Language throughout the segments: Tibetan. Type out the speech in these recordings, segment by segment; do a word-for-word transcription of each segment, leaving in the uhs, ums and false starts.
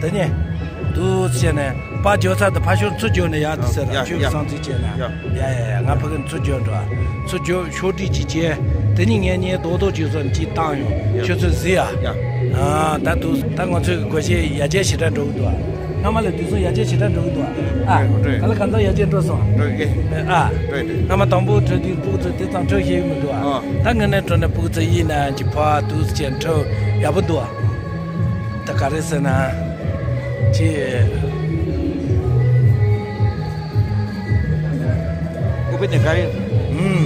དེ་ནས་དུ་བྱས་ནས་པ་འཇོག་ཚར་དུ་ཕ་ཤོར་ཚུར་འཇོག་ནས་ཡག་དུ་ཟེར་ཡ། ཁྱོད་ཡ། གསང་ཚིག་བྱས་ན་ཡ། ཡ་ཡ་ཡ། ང་ཕ་གི་ཚུར་འཇོག་འགྲོ། ཚུར་འཇོག་ཤོག་དྲིས་ཅིག་བྱས། དེ་ནི་ངས་ངའི་རྡོག་རྡོག་ཅིག་སོ་ཅིག་བཏང་ཡོང་། ཡ། ཁྱོད་ཚོས་གཟིགས་ཡ། ཡ། ཨ་ད་དུ་ད་ང་ཚོའི་སྒོ་ཤེས་ཡ་གྱལ་ཞེ་དྲག་འགྲོ་གི་འདུག་ཨ། སྔ་མ་ལས་དུས་སུ་ཡ་གྱལ་ཞེ་དྲག་འགྲོ་གི་འདུག་ཨ། ཨ། སྤྲོད། ག་ལ་གང་ཚ་ཡ་གྱལ་འགྲོ་སོང་། སྤྲོད་ཀྱི། ཨ། སྤྲོད་དེ། སྔ་མ་དང་པོ་འཕྲོད་དུས་སྤུ་གུ་ཚོ་དེ་ཙམ་འཕྲོད་ཤེས་ཀྱི་མི་འདུག་ཨ། ཨ། ད་ངས་ནས་འཕྲོད་ནས་སྤུ་གུ་ཚོ་ཡིན་ན་ཅི་ཕ་དུས་སུ་ཅན་འཕྲོད་ཡག་པོ་འདུག་ཨ། ད་ག་རེ་ཟེར་ན། ཅི། ཨུ་པི་ནི་ག་རེ། ཨུམ།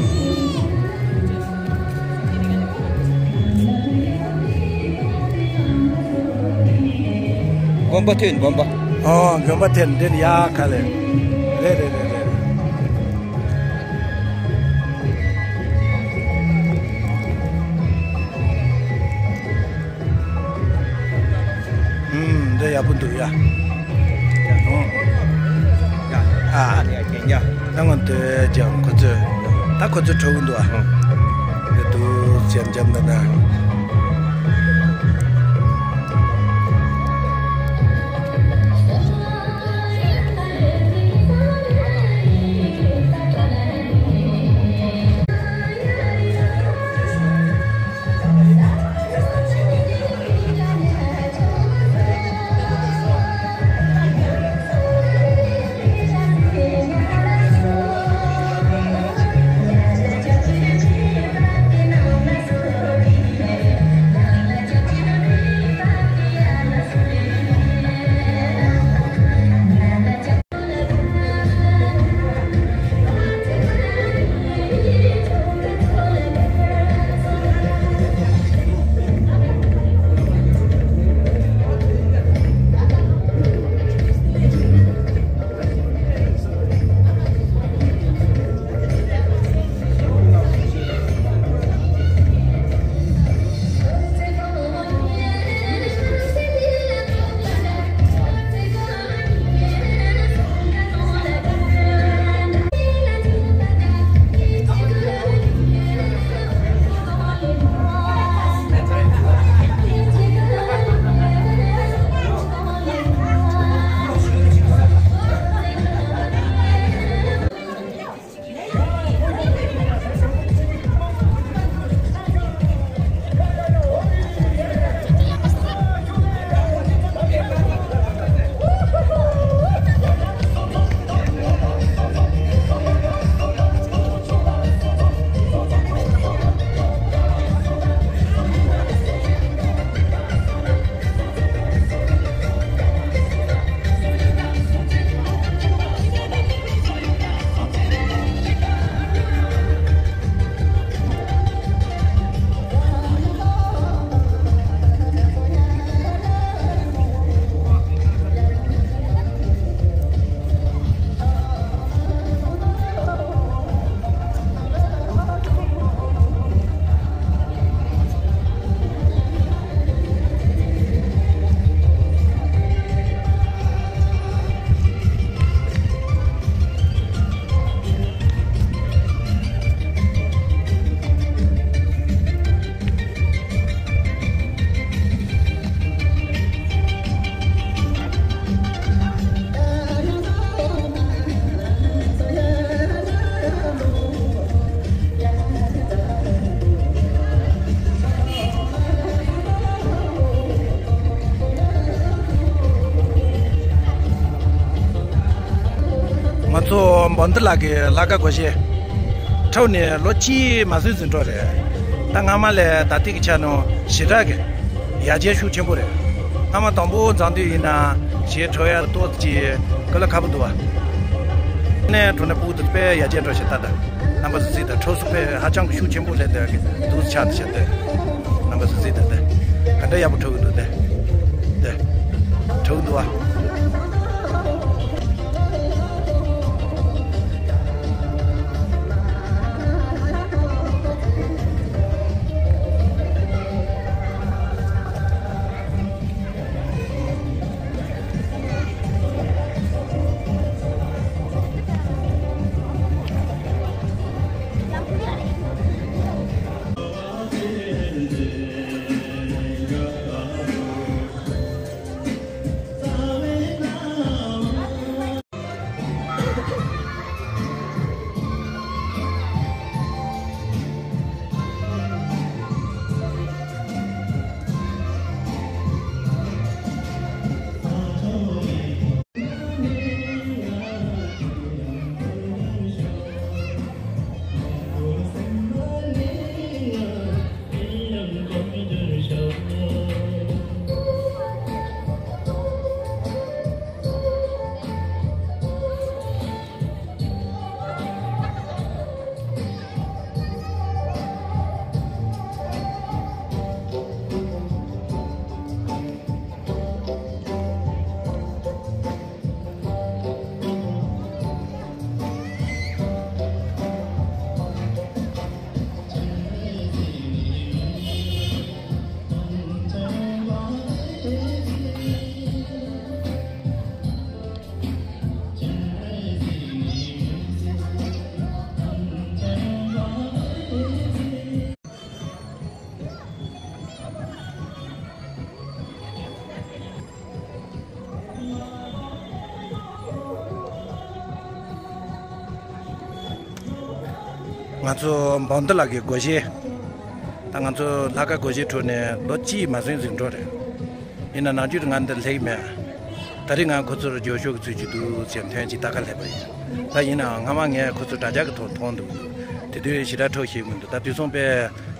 དགོན་པ་ཐོན་དགོན་པ། ཨོ་དགོན་པ་ཐོན་འདིར་ཡ་ག་ལེ། རེད་རེད་རེད་རེད། ཨུམ། འདི་ཡག་པོ་འདུག་ཡ། ཡ་ཨ། ད་ང་འདོད་ཀྱང་ཁོ་ཚོས་ད་ཁོ་ཚོས་གྲོགས་གི་འདུག་ཨ། འདི་འདུག་འཇམ་འཇམ་འདི་ན། ང་ཚོ་འབོམ་སྡེ་ལགས་ཀྱི་ལྷ་ཁང་སྒོ་ཕྱེ་འཁྲབ་ནས་ལོ་གཅིག་མ་ཟིན་ཟིན་འགྲོ་རེད། ད་སྔ་མ་ལས་ད་ལྟའི་གི་ཆ་ནང་ཞེ་དྲག་གི་ཡར་རྒྱས་ཤུགས་ཆེན་པོ་རེད། སྔ་མ་དང་པོ་འཛམ་དུས་ཡིན་ན་གཞས་འཁྲབ་ཡ་ཏོག་ཙམ་ཅིག་དཀའ་ལས་ཁག་པོ་འདུག་བ། ནས་འགྲོ་ནས་སྤུ་གུ་དེ་དཔེ་ཡར་རྒྱས་འགྲོ་ཞེས་ལྟ་ད། རྣམ་པ་ཚོ་གཟིགས་དང་འཁྲབ་སྟོན་དཔེ་ཧ་ཅང་གི་ཤུགས་ཆེན་པོ་སླེབས་བསྡད་ཀྱི་འདུག་ཆགས་བསྡད་བསྡད། རྣམ་པ་ཚོ་གཟིགས་དང་དེ། ག་འདྲ་ཡག་པོ་འཁྲབ་ཀྱི་འདུག་དེ། དེ། འཁྲབ་ཀྱི་འདུག་བ། ང་ཚོ་འབངས་འདི་ལ་གི་སྒོར་གཞས། ད་ང་ཚོ་ལྷག་དཀར་སྒོར་གཞས་ཁྲོད་ནས་ལོ་གཅིག་མ་ཟིན་ཟིན་འགྲོ་རེད། ཡིན་ན་ནམ་རྒྱུན་ང་འདི་སླེབས་མེད། ད་རེས་ང་ཁོ་ཚོར་རྒྱབ་སྐྱོར་གྱི་ཚུལ་ཅིག་འདུག་ཟེར་ཐོན་ཅིག་ལྟ་ག་སླེབས་པ་ཡིན། ད་ཡིན་ནའང་སྔ་མ་ངས་ཁོ་ཚོ་དྲ་རྒྱ་གི་ཐོག་མཐོང་འདུག་དེ་དུས་ཞེ་དྲག་འཕྲོ་ཤེས་མི་འདུག་ད་དུས་སང་དཔེ་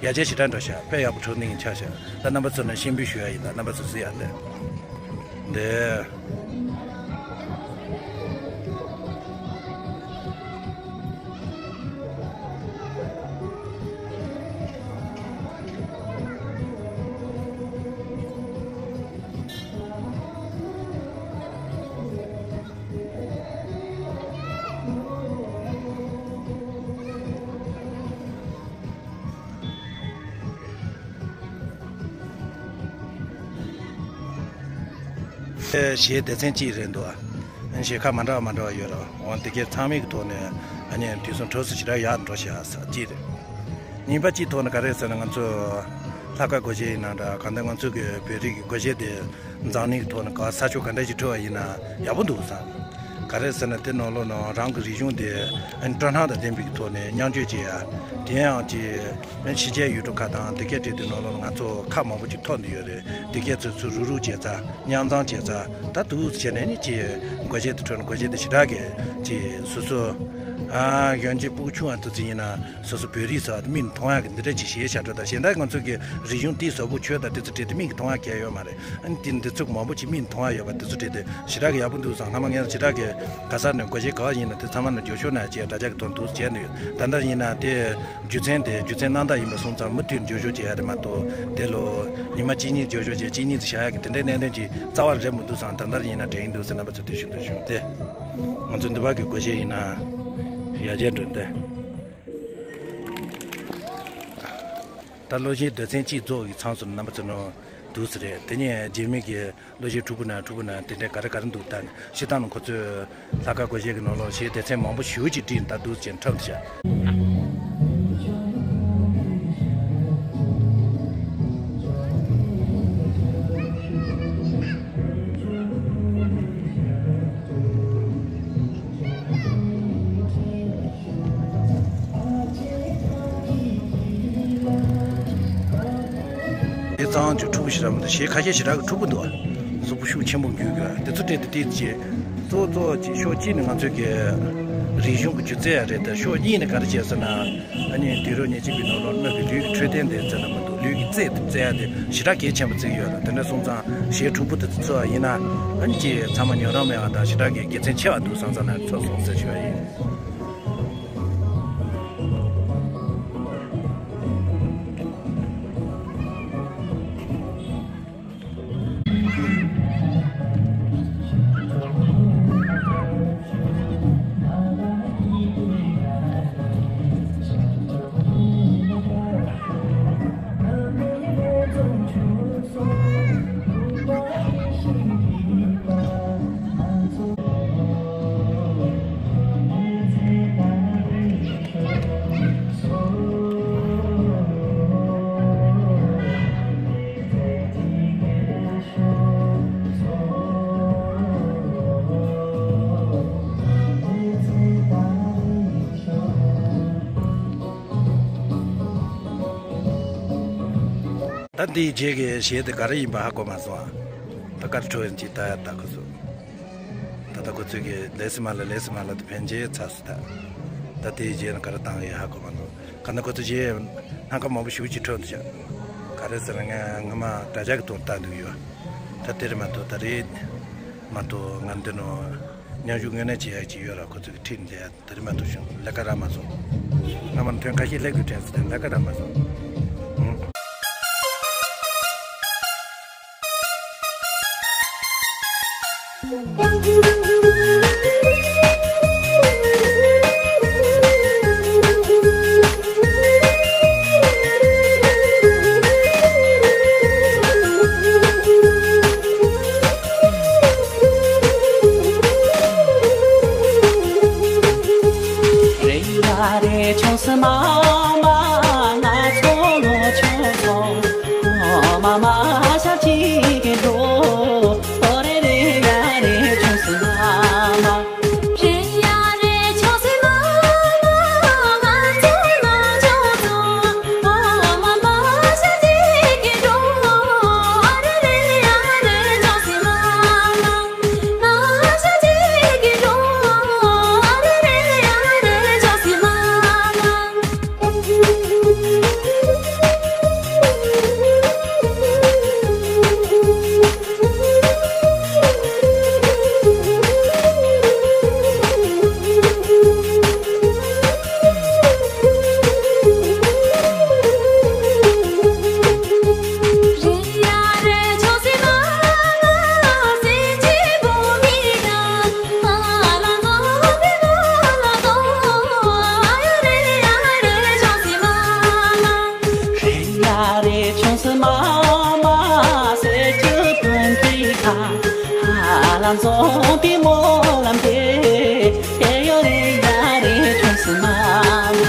ཡར་རྒྱས་ཞེ་དྲག་འགྲོ་ཤག་དཔེ་ཡག་པོ་འགྲོ་སྣང་ཆགས་ཤག་ད་རྣམ་པ་ཚོ་ནས་ཤེས་འབུལ་ཞུ་ཡ་ཡིན། ད་རྣམ་པ་ཚོ་གཟིགས་ཡ་ལེ། འདི། གཞས་སྡེ་ཚན་གཅིག་རེད་འདུག་ཨ། གཞས་ཁ་མ་འདྲ་བ་མ་འདྲ་བ་ཡོད་རེད། འོ་དེ་གའི་ཚང་མའི་གི་ཐོག་ནས་ཨ་ནི་དུས་སང་གྲོགས་སུ་ཞེ་དྲག་ཡག་འགྲོ་ཤག་ས་གཅིག་རེད། གཉིས་པ་གཅིག་ཐོག་ནས་ག་རེ་ཟེར་ན་ང་ཚོ་ལྷག་དཀར་སྒོར་གཞས་ཡིན་ན་འདྲ་གང་ལྟར་ང་ཚོ་གི་བོད་རིགས་ཀྱི་སྒོར་གཞས་དེ། འཛམ་གླིང་གི་ཐོག་ནས་ག་ས་ཕྱོགས་ག་འདྲ་ཞིག་འཕྲོད་པ་ཡིན་ན་ཡག་པོ་འདུག་བསམ། ག་རེ་ཟེར་ན་དེ་ནང་ལོགས་ནང་རང་གི་རིག་གཞུང་དེ་སྤྲོ་སྣང་དང་ལྡན་པའི་ཐོག་ནས་མཉམ་སྤྱོད་བྱེད་ཡ། དེ་ཡང་ཅིག་ཕྱི་རྒྱལ་ཡུལ་གྲུ་ཁག་དང་དེ་གའི་གྲས་དེ་ནང་ལོགས་ང་ཚོ་ཁག་མང་པོ་ཅིག་ཐོབ་འདི་ཡོད་རེད། དེ་གའི་ཚོ་ཚུར་རུག་རུག་བྱེད་ས་མཉམ་གཙང་བྱེད་ས་ད་འདུག་བྱས་ནས་ནི་ཅིག་སྒོར་གཞས་དེ་འཕྲོད་ན་སྒོར་གཞས་དེ་ཞེ་དྲག་གི་ཅིག་སོ་སོ་ཨ་གཞོན་སྐྱེས་སྤུ་གུ་ཆུང་བ་དེ་ཚོ་ཡིན་ན། སོ་སོ་བོད་རིགས་ཟེར་བ་དེ་མིག་ནས་མཐོང་ཡག་གི་འདི་འདྲ་ཅིག་བྱས་བཞག་འགྲོ། ད་གཞན་དག་ང་ཚོ་གི་རིག་གཞུང་དེའི་བཟོ་བཀོད་ཆོས་དང་དེ་ཚོ་བྲིས་ཏེ་མིག་གིས་མཐོང་ཡག་གང་ཡང་ཡོད་མ་རེད། ཨ་ནི་དེ་འདི་ཚོ་མང་པོ་ཅིག་མིག་ནས་མཐོང་ཡག་ཡོད་པ་དེ་ཚོ་བྲིས་ཏེ་ཞེ་དྲག་གི་ཡག་པོ་འདུག་བསམ། སྔ་མ་ངས་ཞེ་དྲག་གི་ག་ས་ནས་སྒོར་གཞས་ག་བ་ཡིན་ན་དེ་ཚང་མ་ནས་རྒྱབ་སྐྱོར་གནང་བྱས་དྲ་རྒྱ་གི་ཐོག་འདུག་བྱས་ནས་ཡོད། ད་ལྟ་ཡིན་ན་དེ་རྒྱུ་མཚན་དེ་རྒྱུ་མཚན་རྣམ་དག་ཡིན་པ་སོང་ཙང་མུ་མཐུད་རྒྱབ་སྐྱོར་བྱེད་ཡག་རེད་མ་གཏོགས་དེ་ལོ་ཉི་མ་གཅིག་གཉིས་རྒྱབ་སྐྱོར་བྱས་གཅིག་གཉིས་ཙམ་བཞག་ཡག་གི་དེ་འདྲའི་གནད་དོན་ཅིག་རྩ་བ་རེད་མི་འདུག་བསམ། ད་ལྟ་ཡིན་ན་དྲན་གྱི་འདུག་ཟེར་རྣམ་པ་ཚོ་དེ་ཞུ་འདོད་བྱུང་སྟེ། ང་ཚོ་འདི་བར་གྱི་སྒོར་གཞས་ཡིན་ན་ཡར་རྒྱས་འགྲོ་སྟེ། ད་གློག་བཞིན་སྡེ་ཚན་གཅིག་རྫོགས་ཀྱི་མཚམས་སུ་རྣམ་པ་ཚོ་ནང་འདུག་ས་རེད། དེ་ནས་རྗེས་མའི་གི་གློག་བཞིན་ཕྲུ་གུ་ན་ཕྲུ་གུ་ན་དེ་འདྲའི་ག་རེ་ག་རེ་འདུག་ད་ནི་ཤི་སྟངས་ནི་ཁོ་ཚོས་ལྷག་དཀར་སྒོར་གཞས་ཀྱི་ནང་ལོགས་ཞེས་སྡེ་ཚན་མང་པོ་ཞེ་པོ་ཅིག་བྲིས་ད་འདུག་ཅེས་འཁྲབ་འདུག་ཤག་དེ་ཙང་ཅིག་ཕྲུ་གུ་ཞེ་དྲག་མི་འདུག་གཞས་ཁ་ཤས་ཞེ་དྲག་གི་ཕྲུ་གུ་འདུག་གཟུགས་པོ་ཤུགས་ཆེན་པོ་འགུལ་དགོས། དེ་ཚོ་སྤྲད་དེ་ཏིག་ཅེ། གཙོ་གཙོ་ཅིག་ཕྱོགས་གཅིག་ནས་ང་ཚོའི་གི་རིག་གཞུང་གི་སྒྱུ་རྩལ་ཡང་རེད། ད་ཕྱོགས་གཉིས་ནས་ག་རེ་བྱས་ཟེར་ན། ཨ་ནི་དུས་རབས་ཉེར་གཅིག་པའི་ནང་ལོགས་སྨན་གྱི་ལུས་ཀྱི་འཕྲོད་བསྟེན་དེ་བཙལ་ན་མི་འདུག་ལུས་ཀྱི་རྩལ་དེ་བཙལ་ཡ་དེ་ཞེ་དྲག་གལ་ཆེན་པོ་བརྩི་གི་ཡོད་རེད། དེ་འདྲ་སོང་ཙང་གཞས་ཕྲུ་གུ་དེ་ཚོ་ཚོ་ཡིན་ན་ཨ་ནི་ཅིག་ཚང་མ་ཉོ་རང་མེད་པ་དང་ཞེ་དྲག་གི་དགེ་མཚན་ཆེ་བ་འདུག་བསམ་ཙང་ན་ཚོགས་སོང་ཟེར་ཞུ་བ་ཡིན། ད་འདིའི་རྗེས་ཀྱི་གཞས་དེ་ག་རེ་ཡིན་པ་ཧ་གོ་མ་སོང་ཨ། ད་ག་རེ་འཕྲོ་ཡིན་ཅིག་ལྟ་ཡ་ད་ཁོ་ཚོ། ད་ལྟ་ཁོ་ཚོས་ཀྱི་ལས་སི་མ་ལ་ལས་སི་མ་ལ་དེ་ཕན་ཆད་ཚར་སོང་ད། ད་དེའི་རྗེས་ནས་ག་རེ་བཏང་ཡོད་ཧ་གོ་མ་འདུག་ག་ན་ཁོ་ཚོ་རྗེས་སྣ་ཁ་མང་པོ་ཞེ་པོ་ཅིག་འཕྲོ་འདུག་ཤག་ག་རེ་ཟེར་ན་ང་ངོ་མ་དྲ་རྒྱ་གི་ཐོག་ལྟ་འདུག་ཡོད། ད་དེ་རེད་མ་གཏོགས་ད་རེད་མ་གཏོགས་ང་འདི་ནོ་མཉམ་ཞུགས་དངོས་གནས་བྱེད་ཡག་ཅིག་ཡོད་ར་ཁོ་ཚོ་གི་ཁྲིད་འདི་ཡ། དེ་རིང་མ་ཐུག་བྱུང་ལས་ཀ་རག་མ་སོང་། སྔ་མ་ཐོན་ཁ་ཤས་ལས་དགོས་དྲན་སོང་དེ་ལས་ཀ་རག་མ་སོང་། ཨང་། ལ་འཛོམས་པའི་སྨོན་ལམ་དེ། ཨེ་ཡོ་རེ་ཡ་རེ་ཆུང་སི་མ་མ།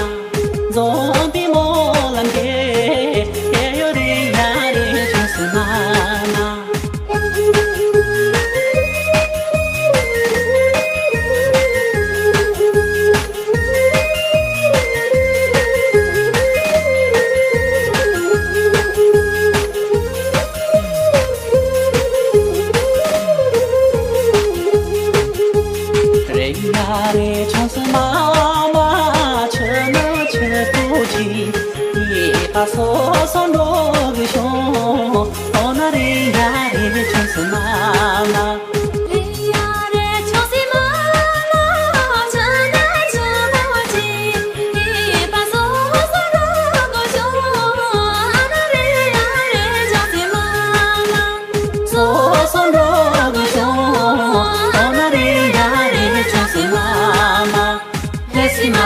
འཛོམས་པའི་སྨོན་ལམ་དེ། ཨེ་ཡོ་རེ་ཡ་རེ་ཆུང་སི་མ་མ། རེ་ཡ་རེ་ཆུང་སི་མ་མ། ཆུ་ནང་ཆུ་བུར་གྱི་ཡེ་པ་སོ་སོ་འགྲོ་གི་བྱུང་། ཨོ་ན་རེ་ཡ་རེ་ཆུང་སི་མ་མ།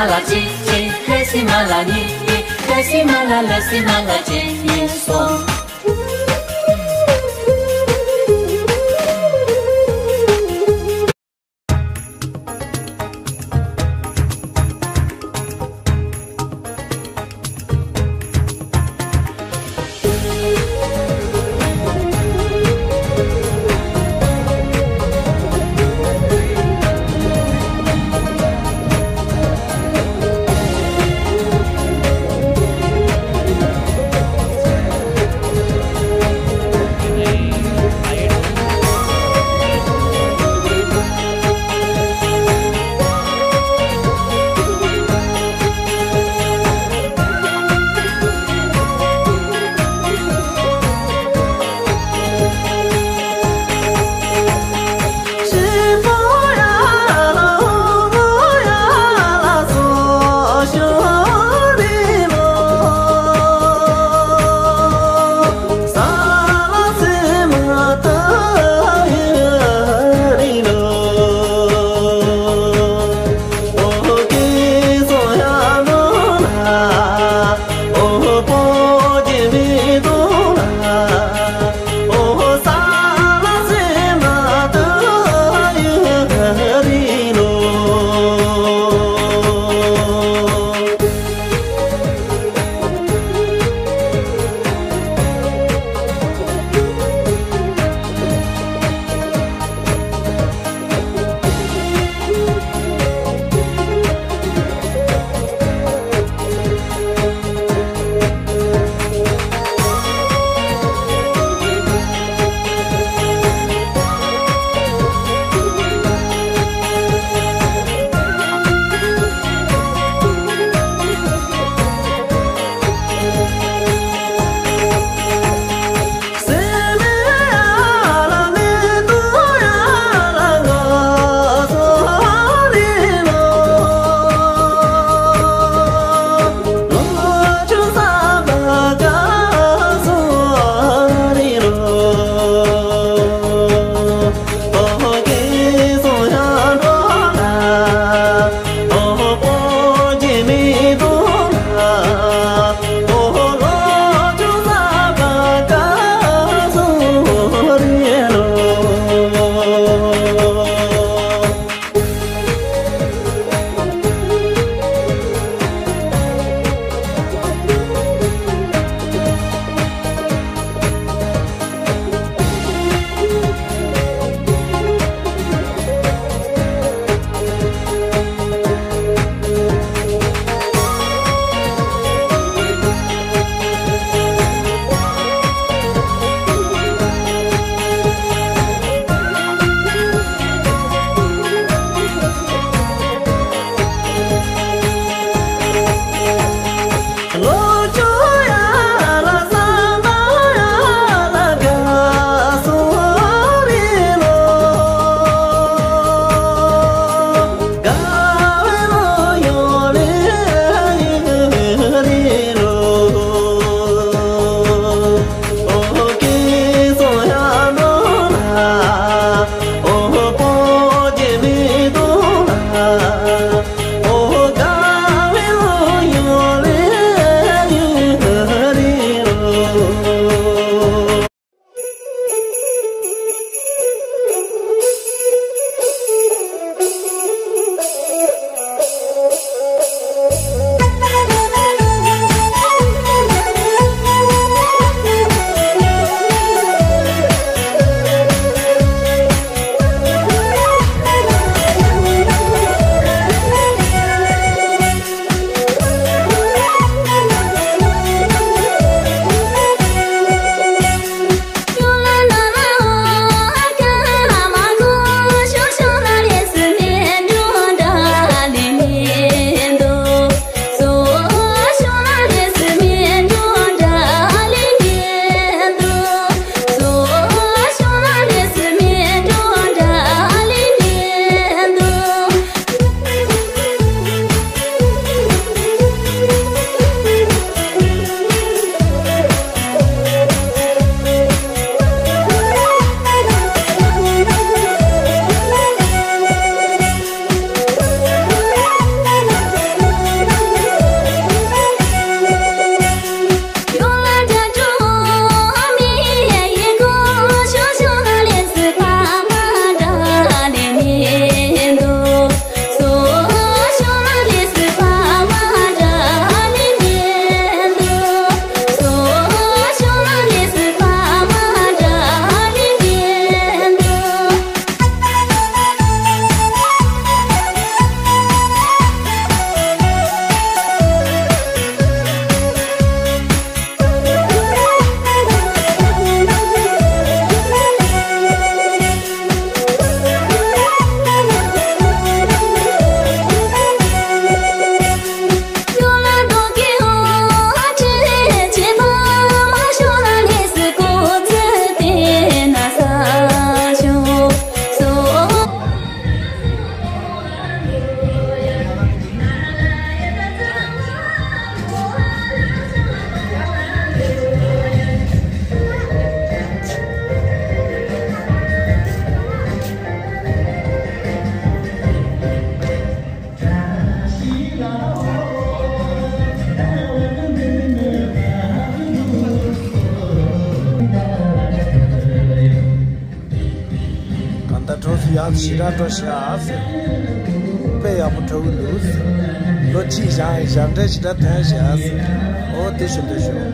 ལ་གཅིག་གཅིག་ལྷ་སྲིན་མ་ལ་གཉིས་གཉིས། ལྷ་སྲིན་མ་ལ་ལྷ་སྲིན་མ་ལ་གཅིག་གཉིས་གསུམ། ད་གྲོགས་སུ་ཡག་ཞེ་དྲག་འགྲོ་ཤག་ཟེར། དཔེ་ཡག་པོ་འགྲོ་གི་འདུག་ཟེར། ལོ་གཅིག་བཞག་ཡིན་ཞབས་འདྲེན་ཞེ་དྲག་ཐོན་ཤག་ཟེར། འོ་དེ་ཞུ་འདོད་ཞུ།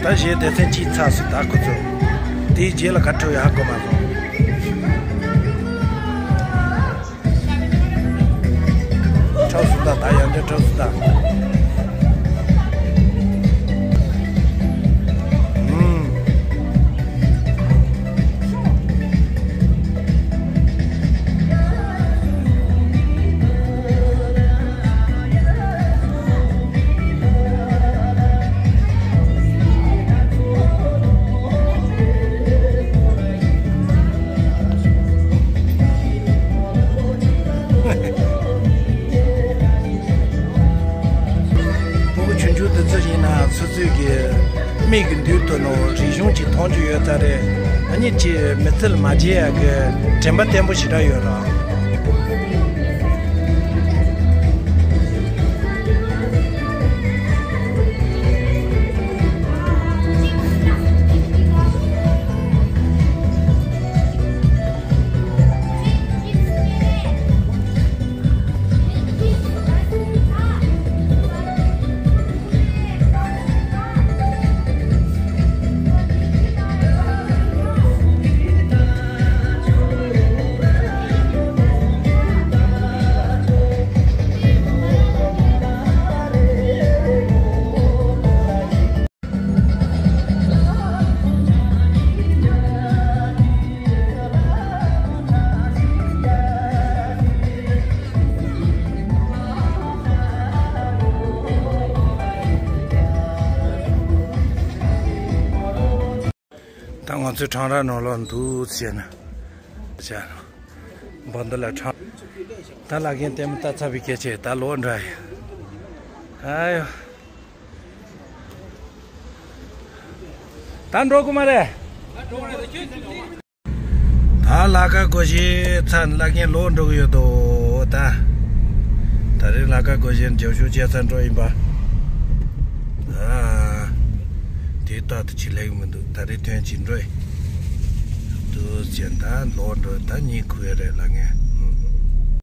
ད་གཞས་སྡེ་ཚན་གཅིག་ཚར་སོང་། ད་ཁོ་ཚོ་དེའི་རྗེས་ལ་ག་འཁྲབ་ཡོད་ཧ་གོ་མ་སོང་། འཁྲབ་སོང་། ད་ད་ཡང་འདྲ་འཁྲབ་སོང་། ད་ཨུམ། སྤུ་གུ་ཆུང་ཆུང་དེ་ཚོ་ཡིན་ན་སོ་སོའི་གི་མིག་གི་མདུན་དུ་ནོ་རིག་གཞུང་ཅིག་མཐོང་རྒྱུ་ཡོད་ས་རེད། ཨ་ནི་ཅི་མི་ཚེ་ལ་མ་བརྗེད་ཡ་གི་དྲན་པ་བརྟན་པོ་ཞེ་དྲག་ཡོད་ར། ད་ང་ཚོའི་ཁྲང་ར་ནང་ལོགས་འདུག་ཟེར་ན། བྱ་ནོ། འབའ་འདི་ལ་ཁྲང་། ད་ལ་རྒན་ལྟད་མོ་ལྟ་ཚར་བའི་སྐད་ཆ་ད་ལོག་འདྲ་ཡིན། ཨ་ཡོ། ད་འགྲོ་དགོས་མ་རེད། ད་ལ་ཀ་སྒོར་གཞས་ཚར་ལ་རྒན་ལོག་འགྲོ་གི་ཡོད་དོ། ད་ད་རེས་ལ་ཀ་སྒོར་གཞས་རྒྱབ་ཤོག་བྱས་ཚར་འགྲོ་ཡིན་པ། ཨ། དེ་ལྟ་དུ་ཅི་ལེགས་མི་འདུག་ད་རེས་ཐོན་ཅིག་འགྲོ་ཡི། དུ་ཅན་ད་ལོག་འགྲོ། ད་གཉིད་ཁུག་ཡ་རེད་ལ་ངས།